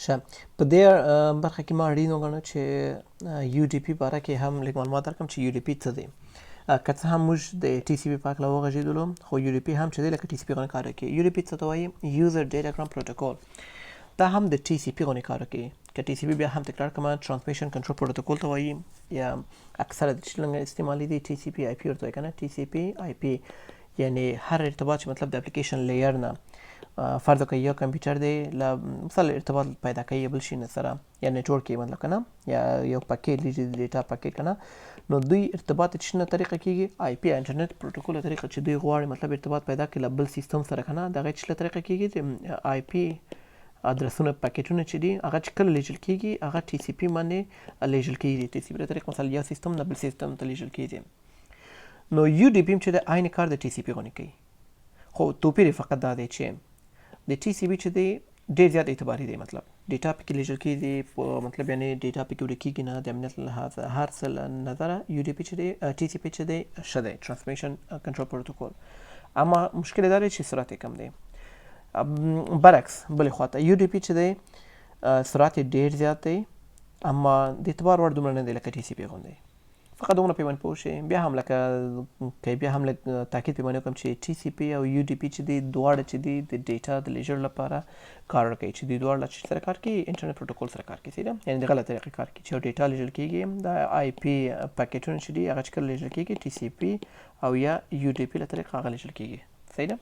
شه، په دې برخه کې ما اړین وګڼو چې UDP باره کې هم لږ معلومات درکړم چې UDP څه دی. که څه هم موږ د TCP په هکله وغږېدلو، خو UDP هم چې دی لکه TCP غوندې کار کوي. UDP څه ته وایي؟ User Datagram Protocol. دا هم د TCP غوندې کار کوي. که TCP بیا هم تکرار کوم، Transmission Control Protocol ته وایي، یا اکثره د چې څنګه استعمالي دي TCP IP ورته وایي کنه. TCP IP یعنی هر ارتباط چې مطلب د application layer نه، فرض کړئ یو کمپیوټر دی له مثلا ارتباط پیدا کوي بل شي نه سره یا network کې مطلب کنه، یا یو packet لیږي، data packet کنه، نو دوی ارتباط چې نه طریقه کیږي IP، Internet Protocol طریقه، چې دوی غواړي مطلب ارتباط پیدا کړي له بل سیستم سره کنه، دغه چې له طریقه کیږي د IP ادرسونه، پکټونه چې دي، هغه چې کله لیږل کیږي هغه TCP باندې لیږل کیږي. TCP طریق مثلا یو سیستم نه بل سیستم ته لیږل کیږي. نو UDP چې د عین کار د TCP غونې کوي، خو توپیر فقط دا دی چې د TCP چې دی ډیر زیات اعتباري دی، مطلب data پکې لیږل کیږي، مطلب یعنی data پکې ورکیږي نه، د امنیت له لحاظه هر څه له نظره UDP چې دی، TCP چې دی ښه دی، Transmission Control Protocol، اما مشکل دا دی چې سرعت یې کم دی. برعکس بلې خواته UDP چې دی سرعت یې ډیر زیات دی، اما د اعتبار وړ دومره نه دی لکه TCP غوندې. فقط دومره پې باندې پوه شئ. بیا هم لکه که بیا هم لږ تاکید پې باندې وکړم چې TCP او UDP چې دي، دواړه چې دي د data د لیږلو لپاره کار ورکوي، چې دوی دواړه چې سره کار کوي، Internet Protocol سره کار کوي، صحیح ده؟ یعنی د غلط طریقې کار کوي چې data لیږل کیږي، د IP پکټونه چې دي هغه چې کله لیږل کیږي TCP او یا UDP له طریقه هغه لیږل کیږي، صحیح ده؟